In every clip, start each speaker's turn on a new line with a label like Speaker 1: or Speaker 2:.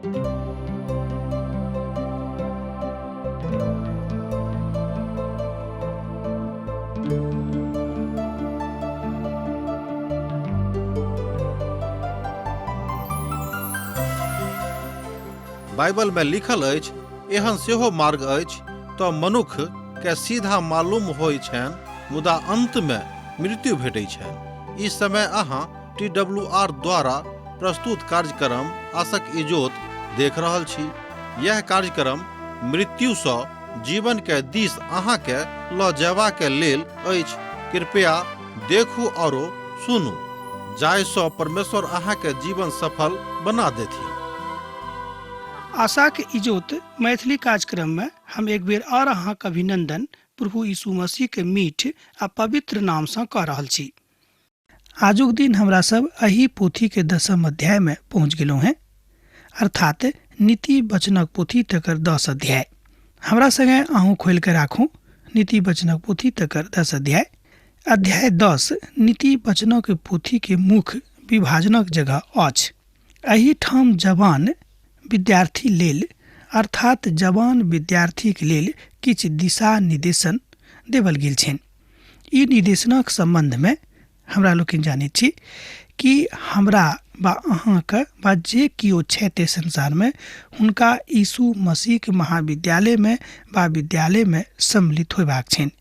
Speaker 1: Bible में लिखल अछि, एहन सेहो मार्ग अछि तऽ मनुख के सीधा मालूम होइ छनि, मुदा अंत में मृत्यु भेटै छनि। ई समय अहाँ टी डब्ल्यू आर द्वारा प्रस्तुत कार्यक्रम आसक इजोत देख रहल छी। यह कार्यक्रम मृत्यु सँ जीवन के दिस अहाँ के ल जयबा के लेल अछि। कृपया देखू औरो सुनू, जाहि सँ परमेश्वर अहाँ के जीवन सफल बना देथिन।
Speaker 2: आशाक इजोत मैथिली कार्यक्रम में हम एक बेर और अहाँक अभिनंदन प्रभु यीशु मसीह के मीठ आ पवित्र नाम सँ कऽ रहल छी। आजुक दिन हमरा सब एहि पोथी के दसम अध्याय में पहुंच गेलहुँ हैं, अर्थात नीति वचनक पोथी तकर 10 अध्याय। हमरा संगे अहूँ खोलि के राखू नीति वचनक पोथी तकर 10 अध्याय। अध्याय 10 नीति वचनक पोथी के मुख्य विभाजनक जगह अछि। एहि ठाम जवान विद्यार्थी लेल, अर्थात जवान विद्यार्थीक लेल किछु दिशा निर्देशन देवल गेल छनि। ई निर्देशनक सम्बन्धमे हमरा लोकनि जानैत छी कि हमरा वा अहाँके वा जे केओ छथि एहि संसारमे, हुनका यीशु मसीहके महाविद्यालयमे वा विद्यालयमे सम्मिलित होयबाक छनि।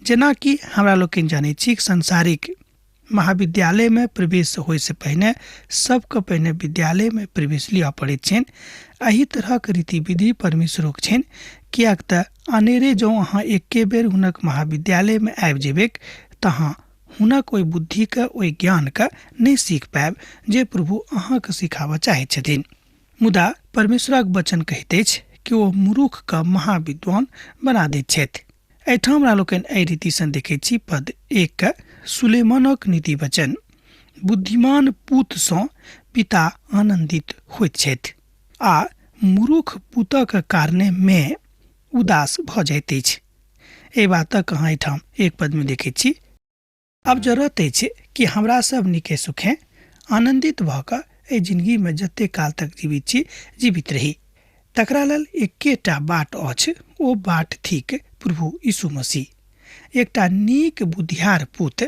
Speaker 2: जेनाकि हमरा लोकनि जानैत छी कि सांसारिक महाविद्यालयमे प्रवेश होइसँ पहिने सबके पहिने विद्यालयमे प्रवेश लिअ पड़ैत छनि। एहि तरहक रीति विधि परमेश्वरोक छनि, किएक तऽ अनेरे जँ अहाँ एके बेर हुनक महाविद्यालयमे आबि जेबैक तऽ अहाँ हुनक ओहि बुद्धिके, ओहि ज्ञानके नहि सीख पायब जे प्रभु अहाँके सिखाबऽ चाहैत छथिन। मुदा परमेश्वरक वचन कहैत अछि कि ओ मूर्खके महाविद्वान बना दैत छथि। एहिठाम हमरा लोकनि एहि रीतिसँ देखैत छी पद 1 के, सुलेमानक नीति वचन, बुद्धिमान पूतसँ पिता आनन्दित होइत छथि आ मूर्ख पूतक कारणे मे उदास भऽ जाइत अछि। एहि बातक अहाँ एहिठाम एक पदमे देखैत छी। आब जरूरत अछि कि हमरा सब नीके सुखे आनन्दित भऽ कऽ एहि जिनगीमे जते काल तक जीवित छी जीवित रही। तकरा लेल एकेटा बाट अछि, ओ बाट थिक प्रभु यीशु मसीह। एकटा नीक बुधियार पूत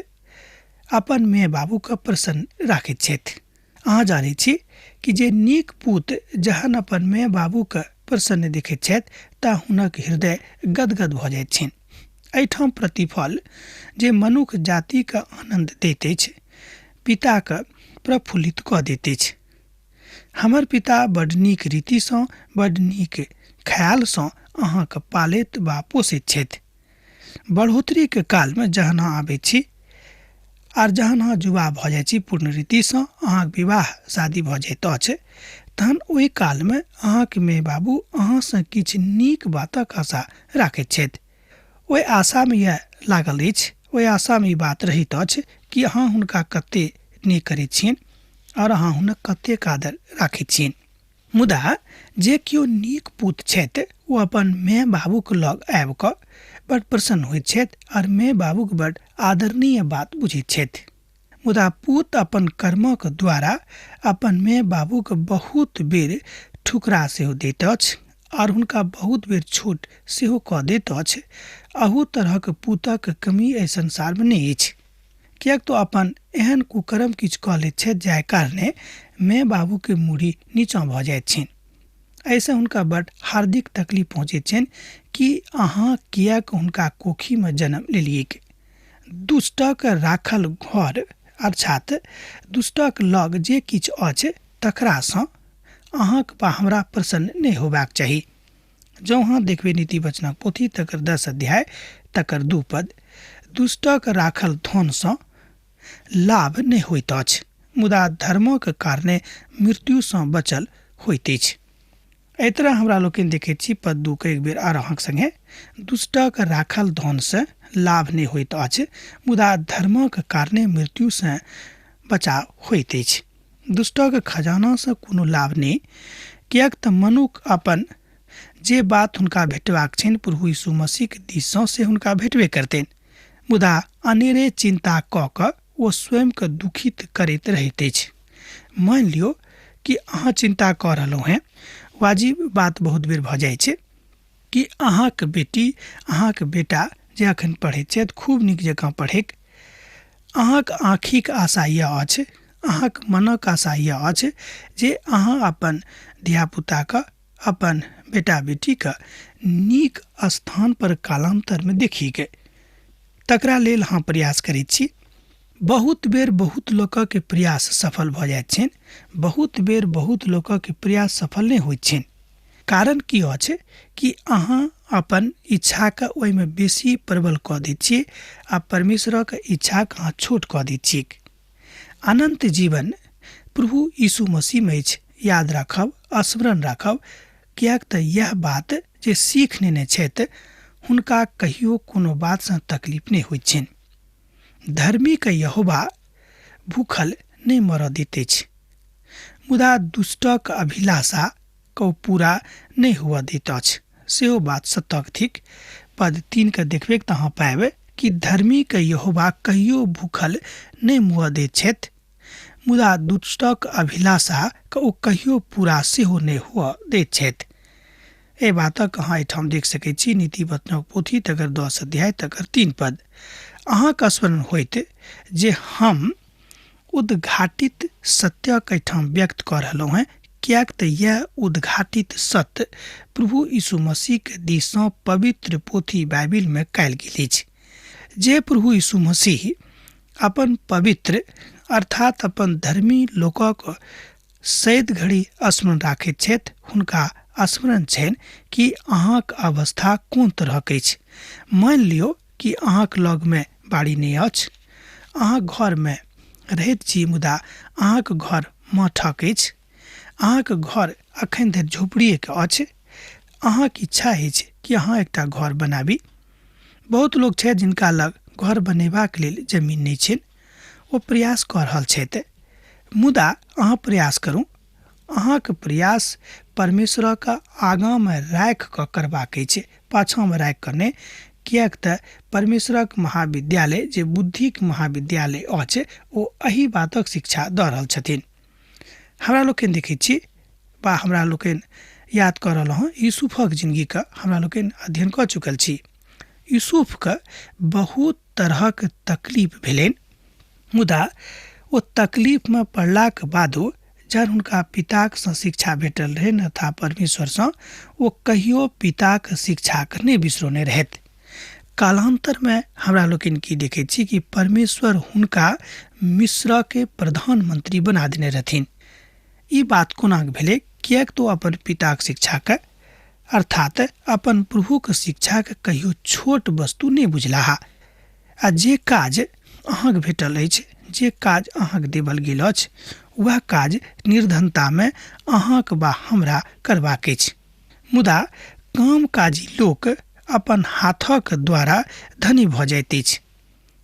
Speaker 2: अपन माय बाबूके प्रसन्न राखैत छथि। अहाँ जानैत छी कि जे नीक पूत जहन अपन माय बाबूके प्रसन्न देखैत छथि तऽ हुनक हृदय गदगद भऽ जाइत छनि। एहिठाम प्रतिफल जे मनुख जातिके आनन्द दैत अछि, पिताके प्रफुल्लित कऽ दैत अछि। हमर पिता बड नीक रीतिसँ, बड नीक ख्यालसँ अहाँके पालैत वा पोसैत छथि। बढ़ोतरीके कालमे जहन अहाँ आबैत छी आर जहन अहाँ युवा भऽ जाइ छी, पूर्ण रीतिसँ अहाँके विवाह शादी भऽ जाइत अछि, तहन ओहि कालमे अहाँके माय बाबू अहाँसँ किछु नीक बातक आशा राखैत छथि। ओहि आशामे इएह लागल अछि, ओहि आशामे ई बात रहैत अछि कि अहाँ हुनका कते नीक करैत छियनि आओर अहाँ हुनक कतेक आदर राखैत छियनि। मुदा जे केओ नीक पूत छथि ओ अपन माय बाबूके लग आबि कऽ बड प्रसन्न होइत छथि आओर माय बाबूके बड आदरणीय बात बुझैत छथि। मुदा पूत अपन कर्मक द्वारा अपन माय बाबूके बहुत बेर ठुकरा सेहो दैत अछि आओर हुनका बहुत बेर छोट सेहो कऽ दैत अछि। अहू तरहक पूतक कमी एहि संसारमे नहि अछि, किएक तऽ अपन एहन कुकर्म किछु कऽ लैत छथि जाहि कारणे माय बाबूके मूड़ी नीचाँ भऽ जाइत छनि। एहिसँ हुनका बड हार्दिक तकलीफ पहुँचैत छनि कि अहाँ किएक हुनका कोखिमे जन्म लेलियैक। दुष्टक राखल घर अर्थात दुष्टक लग जे किछु अछि तकरासँ अहाँक वा हमरा प्रसन्न नहि होयबाक चाही। जँ अहाँ देखबै नीति वचनक पोथी तकर 10 अध्याय तकर 2 पद, दुष्टक राखल धनसँ लाभ नहि होइत अछि, मुदा धर्मक कारणे मृत्युसँ बचल होइत अछि। एहि तरह हमरा लोकनि देखैत छी पद 2 के एक बेर आर अहाँक संगे, दुष्टक राखल धनसँ लाभ नहि होइत अछि, मुदा धर्मक कारणे मृत्युसँ बचाव होइत अछि। दुष्टक खजानासँ कोनो लाभ नहि, किएक तऽ मनुख अपन जे बात हुनका भेटबाक छनि प्रभु यीशु मसीहक दिससँ से हुनका भेटबे करतनि, मुदा अनेरे चिन्ता कऽ कऽ ओ स्वयंके दुखित करैत रहैत अछि। मानि लियौ कि अहाँ चिन्ता कऽ रहलहुँ हेँ वाजिब बात बहुत बेर भऽ जाइ छै कि अहाँके बेटी, अहाँके बेटा जे अखन पढ़ैत छथि, खूब नीक जकाँ पढ़ैक अहाँके आँखिक आशा यह अछि, अहाँके मनक आशा यह अछि जे अहाँ अपन धियापुताके, अपन बेटा बेटीके नीक स्थान पर कालान्तरमे देखीके, तकरा लेल अहाँ प्रयास करैत छी। बहुत बेर बहुत लोकके प्रयास सफल भऽ जाइत छनि, बहुत बेर बहुत लोकके प्रयास सफल नहि होइत छनि। कारण की अछि कि अहाँ अपन इच्छाके ओहिमे बेसी प्रबल कऽ दैत छियै आ परमेश्वरक इच्छाके अहाँ छोट कऽ दैत छियै। अनन्त जीवन प्रभु यीशु मसीहमे अछि, याद राखब, स्मरण राखब, किएक तऽ इएह बात जे सीख नेने छथि हुनका कहियो कोनो बातसँ तकलीफ नहि होइत छनि। धर्मीके यहोवा भूखल नहि मरऽ दैत अछि, मुदा दुष्टक अभिलाषा को पूरा नहि हुअ दैत अछि। सेहो बात सत्यक थिक। पद 3 के देखबे तऽ अहाँ पायब कि धर्मीके यहोवा कहियो भूखल नहि मुअ दैत छथि, मुदा दुष्टक अभिलाषा के ओ कहियो पूरा सेहो नहि हुअ दैत छथि। एहि बातक अहाँ एहिठाम देख सकैत छी, नीति वचनक पोथी तकर 10 अध्याय तकर 3 पद। अहाँके स्मरण होइत जे हम उद्घाटित सत्यक एहिठाम व्यक्त कऽ रहलहुँ हेँ, किएक तऽ यह उद्घाटित सत्य प्रभु यीशु मसीहके दिससँ पवित्र पोथी बाइबिलमे कयल गेल अछि। जे प्रभु यीशु मसीह अपन पवित्र अर्थात अपन धर्मी लोकक सैद घड़ी स्मरण राखैत छथि, हुनका स्मरण छनि कि अहाँक अवस्था कोन तरहक अछि। मानि लियौ कि अहाँक लगमे बाड़ी नहि अछि, अहाँ घरमे रहैत छी मुदा अहाँक घर मठक अछि, अहाँक घर अखन धरि झोपड़िएके अछि, अहाँक इच्छा अछि कि अहाँ एकटा घर बनाबी। बहुत लोक छथि जिनका लग घर बनेबाक लेल जमीन नहि छनि, ओ प्रयास कऽ रहल छथि, मुदा अहाँ प्रयास करू, अहाँके प्रयास परमेश्वरक आगाँमे राखि कऽ करबाक अछि, पाछाँमे राखि कऽ नहि, किएक तऽ परमेश्वरक महाविद्यालय जे बुद्धिक महाविद्यालय अछि ओ एहि बातक शिक्षा दऽ रहल छथिन। हमरा लोकनि देखैत छी वा हमरा लोकनि याद कऽ रहलहुँ हँ यूसुफक जिंदगीके, हमरा लोकनि अध्ययन कऽ चुकल छी। यूसुफके बहुत तरहक तकलीफ भेलनि, मुदा ओ तकलीफमे पड़लाक बादो जहन हुनका पिताक सँ शिक्षा भेटल रहनि अर्थात परमेश्वरसँ, ओ कहियो पिताक शिक्षाके नहि बिसरौने रहथि। कालान्तरमे हमरा लोकनि की देखैत छी कि परमेश्वर हुनका मिस्रके प्रधानमंत्री बना देने रहथिन। ई बात कोना भेलै? किएक तऽ ओ अपन पिताक शिक्षाके अर्थात अपन प्रभुक शिक्षाके कहियो छोट वस्तु नहि बुझलाह। आ जे काज अहाँके भेटल अछि, जे काज अहाँके देवल गेल अछि, वएह काज निर्धनतामे अहाँके वा हमरा करबाक अछि। मुदा कामकाजी लोक अपन हाथक द्वारा धनी भऽ जाइत अछि।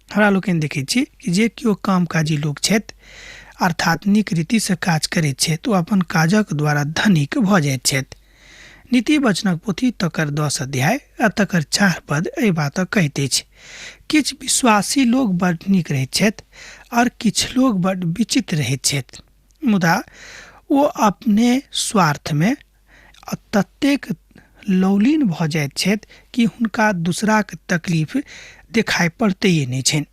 Speaker 2: हमरा लोकनि देखैत छी कि जे केओ कामकाजी लोक छथि अर्थात नीक रीतिसँ काज करैत छथि, ओ अपन काजक द्वारा धनिक भऽ जाइत छथि। नीति वचनक पोथी तकर 10 अध्याय आ तकर 4 पद एहि बातक कहैत अछि। किछु विश्वासी लोक बड नीक रहैत छथि आओर किछु लोक बड विचित्र रहैत छथि, मुदा ओ अपने स्वार्थमे ततेक लौलीन भऽ जाइत छथि कि हुनका दूसराक तकलीफ देखाइ पड़तैए नहि छनि।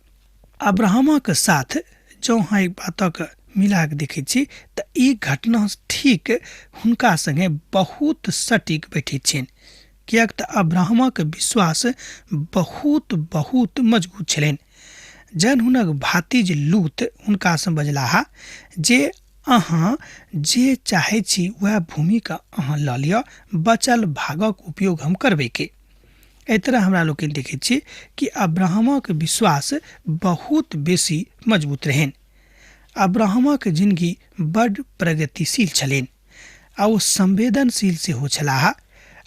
Speaker 2: अब्राहमक साथ जँ अहाँ एक बातक मिला कऽ देखै छी तऽ ई घटना ठीक हुनका संगे बहुत सटीक बैठैत छनि, किएक तऽ अब्राहमक विश्वास बहुत बहुत मजबूत छलनि। जहन हुनक भातिज लूत हुनकासँ बजलाह जे अहाँ जे चाहै छी वएह भूमिके अहाँ लऽ लिअ, बचल भागक उपयोग हम करबै के। एहि तरह हमरा लोकनि देखैत छी कि अब्राहमक विश्वास बहुत बेसी मजबूत रहनि। अब्राहमक जिनगी बड प्रगतिशील छलनि आ ओ संवेदनशील सेहो छलाह।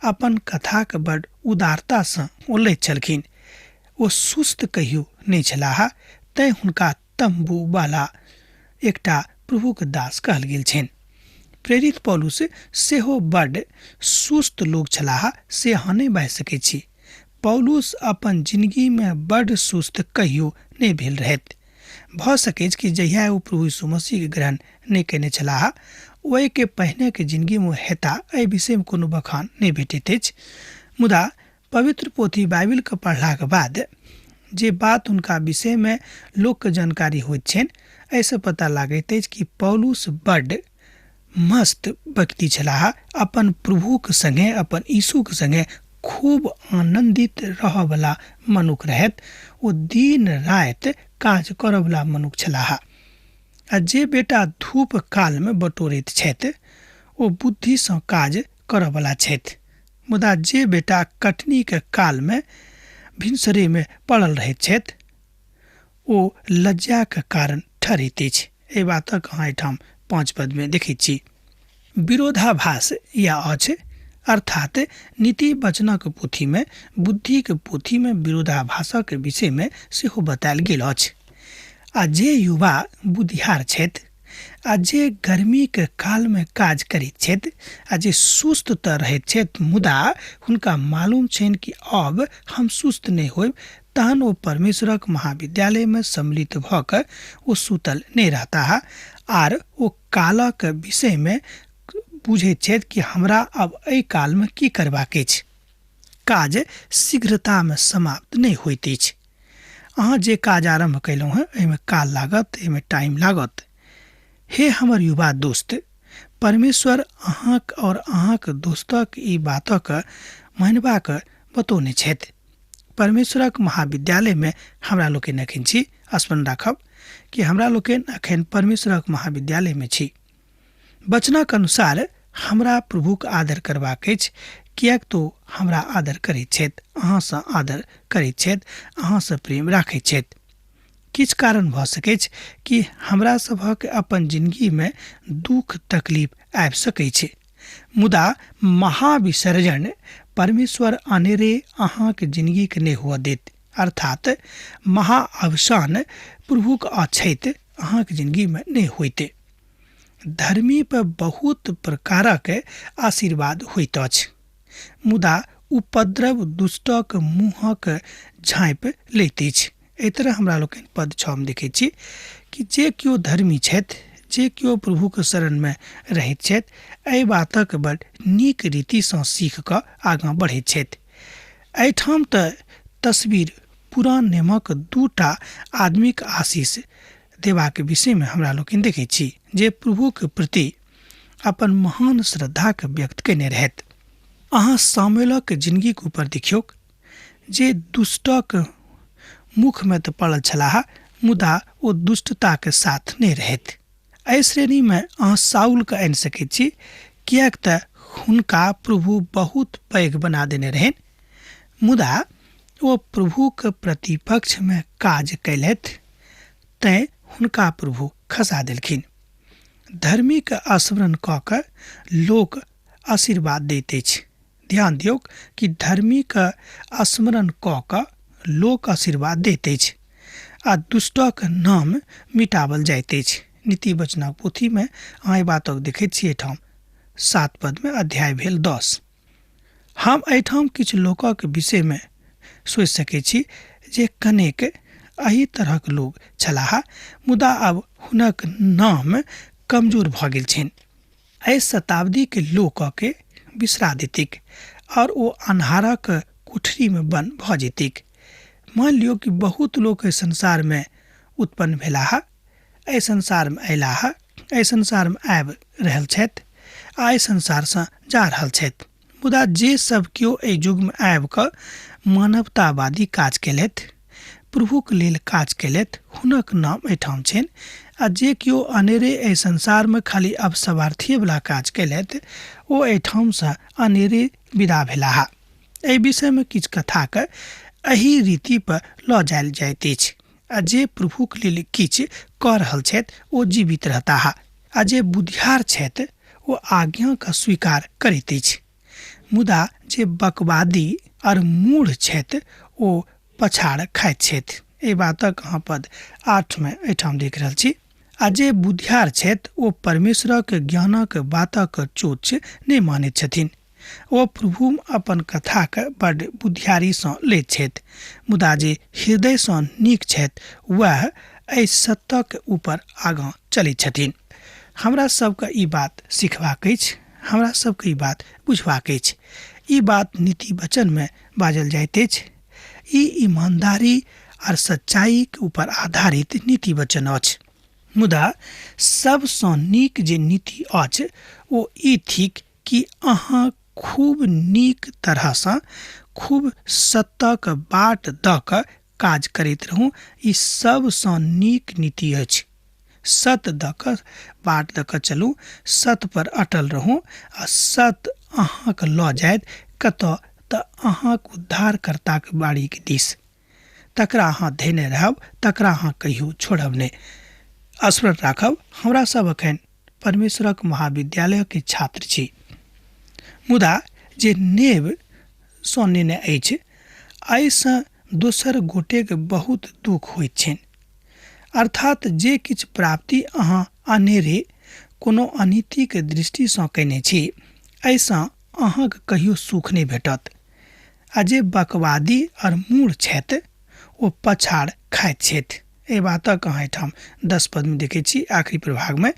Speaker 2: अपन कथाके बड उदारतासँ ओ लैत छलखिन। ओ सुस्त कहियो नहि छलाह, तैँ हुनका तम्बू वाला एकटा प्रभुक दास कहल गेल छनि। प्रेरित पौलुस सेहो बड सुस्त लोक छलाह, से अहाँ नहि बाजि सकैत छी। पौलुस अपन जिनगीमे बड सुस्त कहियो नहि भेल रहथि। भऽ सकैछ कि जहिया ओ प्रभु यीशु मसीहके ग्रहण नहि कयने छलाह, ओहिके पहिनेके जिनगीमे हेता एहि विषयमे कोनो बखान नहि भेटैत अछि। मुदा पवित्र पोथी बाइबिलके पढ़लाके बाद जे बात हुनका विषयमे लोकके जानकारी होइत छनि, एहिसँ पता लागैत अछि कि पौलुस बड्ड मस्त व्यक्ति छलाह। अपन प्रभुके संगे, अपन यीशुके संगे खूब आनन्दित रहयवला मनुख रहथि। ओ दिन राति काज करयवला मनुख छलाह। आ जे बेटा धूप कालमे बटोरैत छथि ओ बुद्धिसँ काज करयवला छथि, मुदा जे बेटा कटनीके कालमे भिनसरेमे पड़ल रहैत छथि ओ लज्जाके कारण ठहरैत अछि। एहि बातक अहाँ एहिठाम 5 पदमे देखैत छी। विरोधाभास या अछि, अर्थात नीति वचनक पोथीमे, बुद्धिक पोथीमे विरोधाभासक विषयमे सेहो बतायल गेल अछि। आ जे युवा बुद्धिहार छथि आ जे गर्मीके कालमे काज करैत छथि आ जे सुस्त तऽ रहैत छथि, मुदा हुनका मालूम छनि कि अब हम सुस्त नहि होयब, तहन ओ परमेश्वरक महाविद्यालयमे सम्मिलित भऽ कऽ ओ सुतल नहि रहताह आर ओ कालक विषयमे बुझैत छथि कि हमरा अब एहि कालमे की करबाक अछि। काज शीघ्रतामे समाप्त नहि होइत अछि। अहाँ जे काज आरम्भ कयलहुँ हेँ एहिमे काल लागत, एहिमे टाइम लागत। हे हमर युवा दोस्त, परमेश्वर अहाँक और अहाँक दोस्तक ई बातक मानबाक बतौने छथि। परमेश्वरक महाविद्यालयमे हमरा लोकनि एखन छी। स्मरण राखब कि हमरा लोकनि एखन परमेश्वरक महाविद्यालयमे छी। वचनक अनुसार हमरा प्रभुक आदर करबाक अछि, किएक तो हमरा आदर करैत छथि, अहाँसँ आदर करैत छथि, अहाँसँ प्रेम राखैत छथि। किछु कारण भऽ सकैछ कि हमरा सभक अपन जिनगीमे दुख तकलीफ आबि सकै छै, मुदा महाविसर्जन परमेश्वर अनेरे अहाँके जिनगीके नहि हुअ देत। अर्थात महाअवसान प्रभुक अछैत अहाँके जिनगीमे नहि होइते। धर्मी पर बहुत प्रकारक आशीर्वाद होइत अछि, मुदा उपद्रव दुष्टक मुँहक झाँपि लैत अछि। एहि तरह हमरा लोकनि पद 6 मे देखैत छी कि जे केओ धर्मी छथि, जे केओ प्रभुक शरणमे रहैत छथि, एहि बातक बड़ नीक रीतिसँ सीख कऽ आगाँ बढ़ैत छथि। एहिठाम तऽ तस्वीर पुरान नियमक 2 आदमीक आशीष देबाक विषयमे हमरा लोकनि देखैत छी जे प्रभुक प्रति अपन महान श्रद्धाके व्यक्त कयने रहथि। अहाँ सामुएलक जिनगीक ऊपर देखियौक जे दुष्टक मुखमे तऽ पड़ल छलाह, मुदा ओ दुष्टताके साथ नहि रहथि। एहि श्रेणीमे अहाँ साउलके आनि सकैत छी, किएक तऽ हुनका प्रभु बहुत पैघ बना देने रहनि, मुदा ओ प्रभुक प्रतिपक्षमे काज कयलथि, तैँ हुनका प्रभु खसा देलखिन। धर्मीक स्मरण कऽ कऽ लोक आशीर्वाद दैत अछि। ध्यान दियौक कि धर्मीक स्मरण कऽ कऽ लोक आशीर्वाद दैत अछि आ दुष्टक नाम मिटावल जाइत अछि। नीति वचनक पोथीमे अहाँ एहि बातक देखैत छी। एहिठाम 7 पदमे अध्याय भेल 10। हम एहिठाम किछु लोकक विषयमे सोचि सकैत छी जे कनेक एहि तरहक लोक छलाह, मुदा आब हुनक नाम कमजोर भऽ गेल छनि। एहि शताब्दीके लोकके बिसरा देतिक और ओ अन्हारक कोठरीमे बन्द भऽ जेतिक। मान लियौ कि बहुत लोक एहि संसारमे उत्पन्न भेलाह, एहि संसारमे अयलाह, एहि संसारमे आबि रहल छथि आ एहि संसारसँ जा रहल छथि, मुदा जे सब केओ एहि युगमे आबि कऽ मानवतावादी काज केलथि, प्रभुक लेल काज केलथि, हुनक नाम एहिठाम छनि। आ जे केओ अनेरे एहि संसारमे खाली अवसवार्थीवला काज केलथि ओ एहिठामसँ अनेरे विदा भेलाह। एहि विषयमे किछु कथाके एहि रीतिपर लऽ जायल जाइत अछि। आ जे प्रभुक लेल किछु कऽ रहल छथि ओ जीवित रहताह, आ जे बुधियार छथि ओ आज्ञाके स्वीकार करैत अछि, मुदा जे बकवादी आओर मूढ़ छथि ओ पछाड़ खाइत छथि। एहि बातक अहाँ पद 8 मे एहिठाम देख रहल छी। आ जे बुधियार छथि ओ परमेश्वरक ज्ञानक बातक चोच नहि मानैत छथिन। ओ प्रभु अपन कथाके बड्ड बुधियारीसँ लैत छथि, मुदा जे हृदयसँ नीक छथि वएह एहि सत्यक ऊपर आगाँ चलैत छथिन। हमरा सबके ई बात सिखबाक अछि, हमरा सबके ई बात बुझबाक अछि। ई बात नीति वचनमे बाजल जाइत अछि। ई ईमानदारी आर सच्चाईके ऊपर आधारित नीति वचन अछि। मुदा सबसँ नीक जे नीति अछि ओ ई थिक कि अहाँ खूब नीक तरहसँ खूब सत्यक बाट दऽ कऽ काज करैत रहू। ई सबसँ नीक नीति अछि। सत दऽ कऽ बाट दऽ कऽ चलू, सत पर अटल रहू आ सत अहाँके लऽ जायत कतऽ तऽ अहाँके उद्धारकर्ताके बाड़ीके दिस। तकरा अहाँ धेने रहब, तकरा अहाँ कहियो छोड़ब नहि। स्मरण राखब, हमरा सब एखन परमेश्वरक महाविद्यालयके छात्र छी, मुदा जे नेब सँ नेने अछि एहिसँ दोसर गोटेके बहुत दुःख होइत छनि। अर्थात जे किछु प्राप्ति अहाँ अनेरे कोनो अनीतिके दृष्टिसँ कयने छी एहिसँ अहाँके कहियो सुख नहि भेटत। आ जे बकवादी आओर मूढ़ छथि ओ पछाड़ खाइत छथि। एहि बातक अहाँ एहिठाम 10 पदमे देखै छी आखिरी प्रभागमे।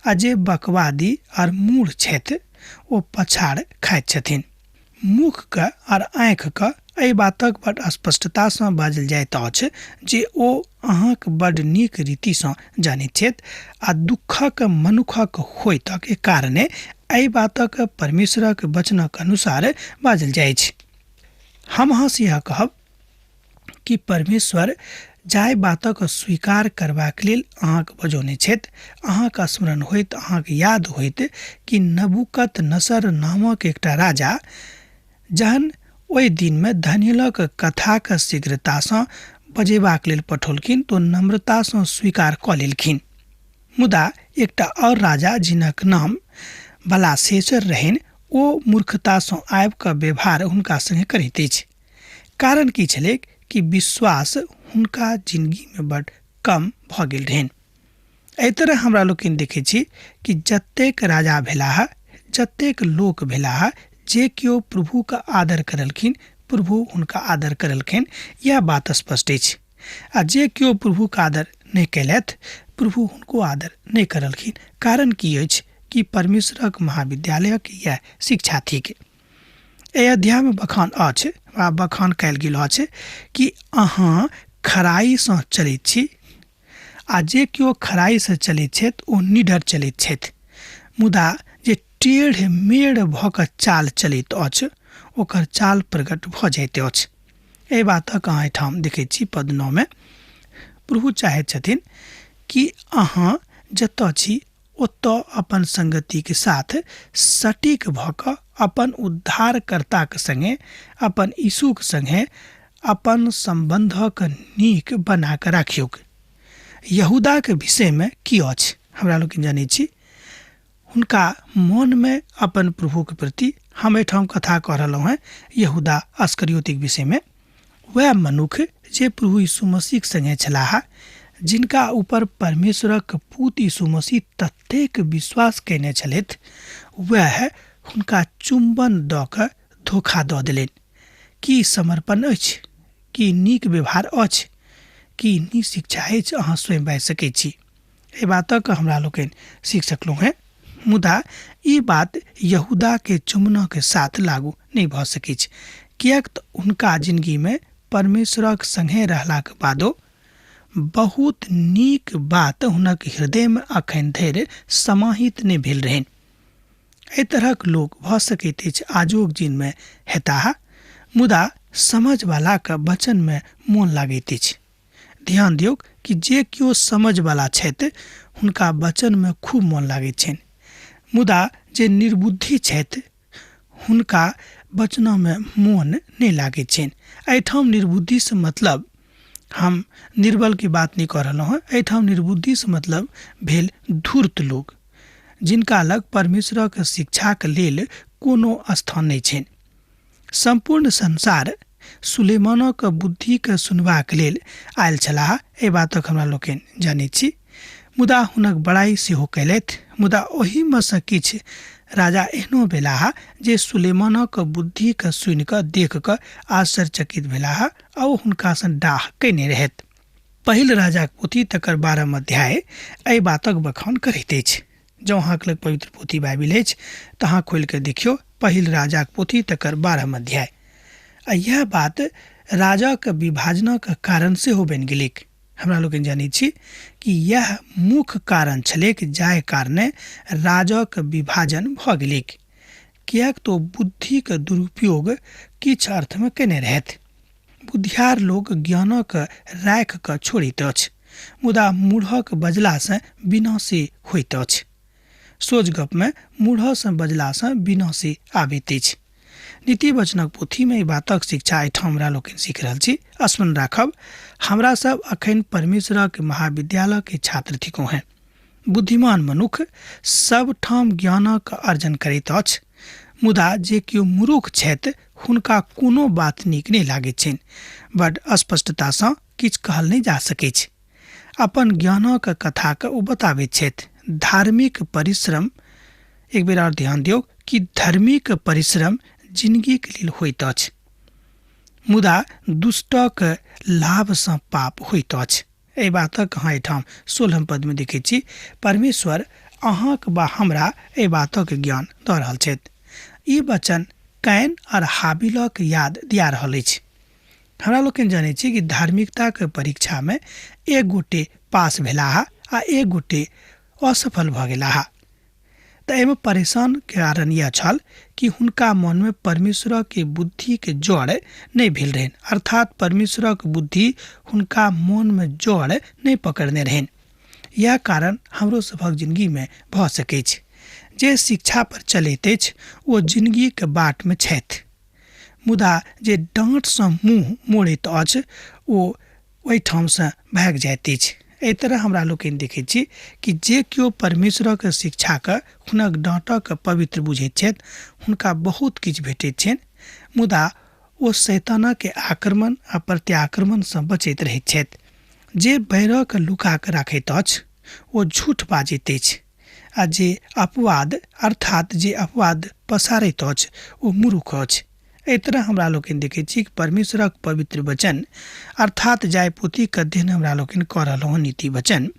Speaker 2: आ जे बकवादी आओर मूढ़ छथि ओ पछाड़ खाइत छथिन। मुखके आओर आँखिके एहि बातक बड स्पष्टतासँ बाजल जाइत अछि जे ओ अहाँके बड नीक रीतिसँ जानैत छथि आ दुःखक मनुखक होइतक कारणे एहि बातक परमेश्वरक वचनक अनुसार बाजल जाइत। हम अहाँसँ इएह कहब कि परमेश्वर जाहि बातक स्वीकार करबाक लेल अहाँके बजौने छथि, अहाँके स्मरण होइत, अहाँके याद होइत कि नबूकदनेस्सर नामक एकटा राजा जहन ओहि दिनमे दानिय्येलक कथाके शीघ्रतासँ बजेबाक लेल पठौलखिन तो नम्रतासँ स्वीकार कऽ लेलखिन। मुदा एकटा आओर राजा जिनक नाम बलासेसर रहनि ओ मूर्खतासँ आबि कऽ व्यवहार हुनका संगे करैत अछि। कारण की छलै कि विश्वास हुनका जिंदगीमे बड कम भऽ गेल रहनि। एहि तरह हमरा लोकनि देखै छी कि जतेक राजा भेलाह, जतेक लोक भेलाह, जे केओ प्रभुके आदर करलखिन प्रभु हुनका आदर करलखिन, यह बात स्पष्ट अछि। आ जे केओ प्रभुके आदर नहि कयलथि प्रभु हुनको आदर नहि करलखिन। कारण की अछि कि परमेश्वरक महाविद्यालयक यह शिक्षा थिक। एहि अध्यायमे बखान अछि वा बखान कयल गेल अछि कि अहाँ खराइसँ चलैत छी आ जे केओ खराइसँ चलैत छथि ओ निडर चलैत छथि, मुदा जे टेढ़ मेढ़ भऽ कऽ चाल चलैत अछि ओकर चाल प्रकट भऽ जाइत अछि। एहि बातक अहाँ एहिठाम देखैत छी पद 9 मे। प्रभु चाहैत छथिन कि अहाँ जतऽ छी ओतऽ अपन संगतिके साथ सटीक भऽ कऽ अपन उद्धारकर्ताके संगे, अपन यीशुके संगे अपन सम्बन्धक नीक बना कऽ राखियौक। यहूदाके विषयमे की अछि हमरा लोकनि जानै छी। हुनका मनमे अपन प्रभुके प्रति, हम एहिठाम कथा कह रहलहुँ हेँ यहूदा अस्करियोतीक विषयमे, वएह मनुख जे प्रभु यीशु मसीहक संगे छलाह, जिनका ऊपर परमेश्वरक पूत यीशु मसीह ततेक विश्वास कयने छलथि, वएह हुनका चुम्बन दऽ कऽ धोखा दऽ देलनि। की समर्पण अछि? की नीक व्यवहार अछि? की नीक शिक्षा अछि? अहाँ स्वयं बाजि सकैत छी। एहि बातक हमरा लोकनि सीख सकलहुँ हेँ। मुदा ई बात यहूदाके चुम्बनके साथ लागू नहि भऽ सकैछ, किएक तऽ हुनका जिंदगीमे परमेश्वरक संगे रहलाक बादो बहुत नीक बात हुनक हृदयमे अखन धरि समाहित नहि भेल रहनि। एहि तरहक लोक भऽ सकैत अछि आजुक दिनमे हेताह, मुदा समझवलाके वचनमे मोन लागैत अछि। ध्यान दियौक कि जे केओ समझवला छथि हुनका वचनमे खूब मोन लागैत छनि, मुदा जे निर्बुद्धि छथि हुनका वचनमे मोन नहि लागैत छनि। एहिठाम निर्बुद्धिसँ मतलब हम निर्बलके बात नहि कऽ रहलहुँ हेँ, एहिठाम निर्बुद्धिसँ मतलब भेल धूर्त लोक, जिनका लग परमेश्वरक शिक्षाक लेल कोनो स्थान नहि छनि। सम्पूर्ण संसार सुलेमानक बुद्धिके सुनबाक लेल आयल छलाह, एहि बातक हमरा लोकनि जनैत छी। मुदा हुनक बड़ाइ सेहो कयलथि। मुदा ओहिमे सँ किछु राजा एहनो भेलाह जे सुलेमानक बुद्धिके सुनि कऽ देख कऽ आश्चर्यचकित भेलाह आ ओ हुनकासँ डाह कयने रहथि। पहिल राजाक पोथी तकर 12 अध्याय एहि बातक बखान करैत अछि। जँ अहाँके लग पवित्र पोथी बाइबिल अछि तऽ अहाँ खोलि कऽ देखियौ पहिल राजाक पोथी तकर 12 अध्याय। आ इएह बात राजाक विभाजनक कारण सेहो बनि गेलैक। हमरा लोकनि जनैत छी कि इएह मुख्य कारण छलैक जाहि कारणे राजाक विभाजन भऽ गेलैक, किएक तऽ ओ बुद्धिक दुरुपयोग किछु अर्थमे केने रहथि। बुद्धियार लोक ज्ञानक राखि कऽ छोड़ैत अछि, मुदा मूढ़क बजलासँ विनाशे होइत अछि। सोझ गपमे मूढ़सँ बजलासँ विनाशे आबैत अछि। नीति वचनक पोथीमे एहि बातक शिक्षा एहिठाम हमरा लोकनि सीख रहल छी। स्मरण राखब, हमरा सब अखन परमेश्वरक महाविद्यालय के छात्र थिकहुँ हेँ। बुद्धिमान मनुख सब ठाम ज्ञानक अर्जन करैत अछि, मुदा जे केओ मूर्ख छथि हुनका कोनो बात नीक नहि लागैत छनि। बड स्पष्टतासँ किछु कहल नहि जा सकैछ। अपन ज्ञानक कथाके ओ बताबैत छथि। धार्मिक परिश्रम, एक बेर आओर ध्यान दियौ कि धार्मिक परिश्रम जिनगीके लेल होइत अछि, मुदा दुष्टक लाभसँ पाप होइत अछि। एहि बातक अहाँ एहिठाम 16 पदमे देखैत छी। परमेश्वर अहाँक वा हमरा एहि बातक ज्ञान दऽ रहल छथि। ई वचन can आओर हाबिलक याद दिया रहल अछि। हमरा लोकनि जनै छी कि धार्मिकताक परीक्षामे एक गोटे पास भेलाह आ एक गोटे असफल भऽ गेलाह। तऽ एहिमे परेशान कारण इएह छल कि हुनका मनमे परमेश्वरक बुद्धिके जड़ नहि भेल रहनि, अर्थात परमेश्वरक बुद्धि हुनका मनमे जड़ नहि पकड़ने रहनि। इएह कारण हमरो सभक जिनगीमे भऽ सकैछ। जे शिक्षा पर चलैत अछि ओ जिनगीके बाटमे छथि, मुदा जे डाँटसँ मुँह मोड़ैत अछि ओ ओहिठामसँ भागि जाइत अछि। एहि तरह हमरा लोकनि देखैत छी कि जे केओ परमेश्वरक शिक्षाके हुनक डाँटक पवित्र बुझैत छथि हुनका बहुत किछु भेटैत छनि, मुदा ओ शैतानक आक्रमण आ प्रत्याक्रमणसँ बचैत रहैत छथि। जे बैरक लुका कऽ राखैत अछि ओ झूठ बाजैत अछि, आ जे अपवाद अर्थात जे अपवाद पसारैत अछि ओ मूर्ख अछि। एहि तरह हमरा लोकनि देखैत छी कि परमेश्वरक पवित्र वचन अर्थात जाहि पोथीके अध्ययन हमरा लोकनि कऽ रहलहुँ हँ नीति वचन,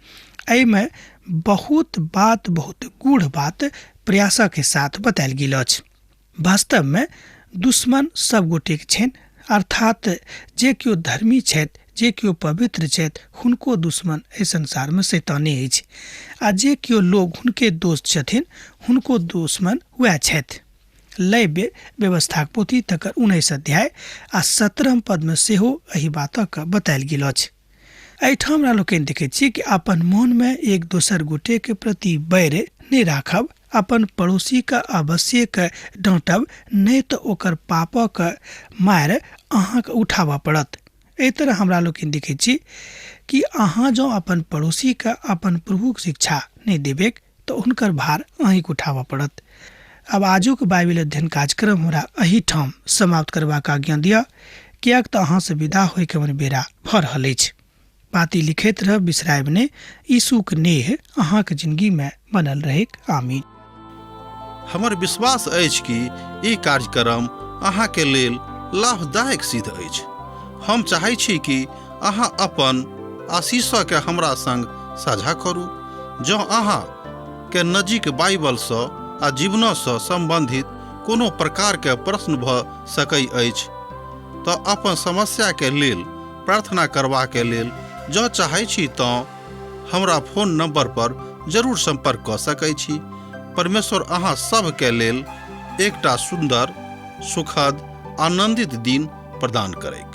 Speaker 2: एहिमे बहुत बात, बहुत गूढ़ बात प्रयासक साथ बतायल गेल अछि। वास्तवमे दुश्मन सब गोटेके छनि, अर्थात जे केओ धर्मी छथि, जे केओ पवित्र छथि, हुनको दुश्मन एहि संसारमे शैताने अछि, आ जे केओ लोग हुनके दोस्त छथिन हुनको दुश्मन वएह छथि। लैव्य व्यवस्थाक पोथी तकर 19 अध्याय आ 17 पदमे सेहो एहि बातक बतायल गेल अछि। एहिठाम हमरा लोकनि देखैत छी कि अपन मोनमे एक दोसर गोटेके प्रति बैर नहि राखब, अपन पड़ोसीके अवश्यक डाँटब, नहि तऽ ओकर पापक मारि अहाँके उठाबऽ पड़त। एहि तरह हमरा लोकनि देखैत छी कि अहाँ जँ अपन पड़ोसीके अपन प्रभुक शिक्षा नहि देबैक तऽ हुनकर भार अहीँके उठाबऽ पड़त। आब आजुक बाइबिल अध्ययन कार्यक्रम हमरा एहिठाम समाप्त करबाक आज्ञा दिअ, किएक तऽ अहाँसँ विदा होइके हमर बेरा भऽ रहल अछि। पाती लिखैत रहब, बिसरायब नहि। यीशुक नेह अहाँक जिंदगीमे बनल रहैक। आमीन।
Speaker 1: हमर विश्वास अछि कि ई कार्यक्रम अहाँके लेल लाभदायक सिद्ध अछि। हम चाहै छी कि अहाँ अपन आशीषके हमरा संग साझा करू। जँ अहाँ के नजीक बाइबलसँ आ जीवनसँ सम्बन्धित कोनो प्रकारके प्रश्न भऽ सकै अछि तऽ अपन समस्याके लेल प्रार्थना करबाके लेल जँ चाहै छी तँ हमरा फोन नंबर पर जरूर संपर्क कऽ सकै छी। परमेश्वर अहाँ सभके लेल एकटा सुन्दर, सुखद, आनंदित दिन प्रदान करैक।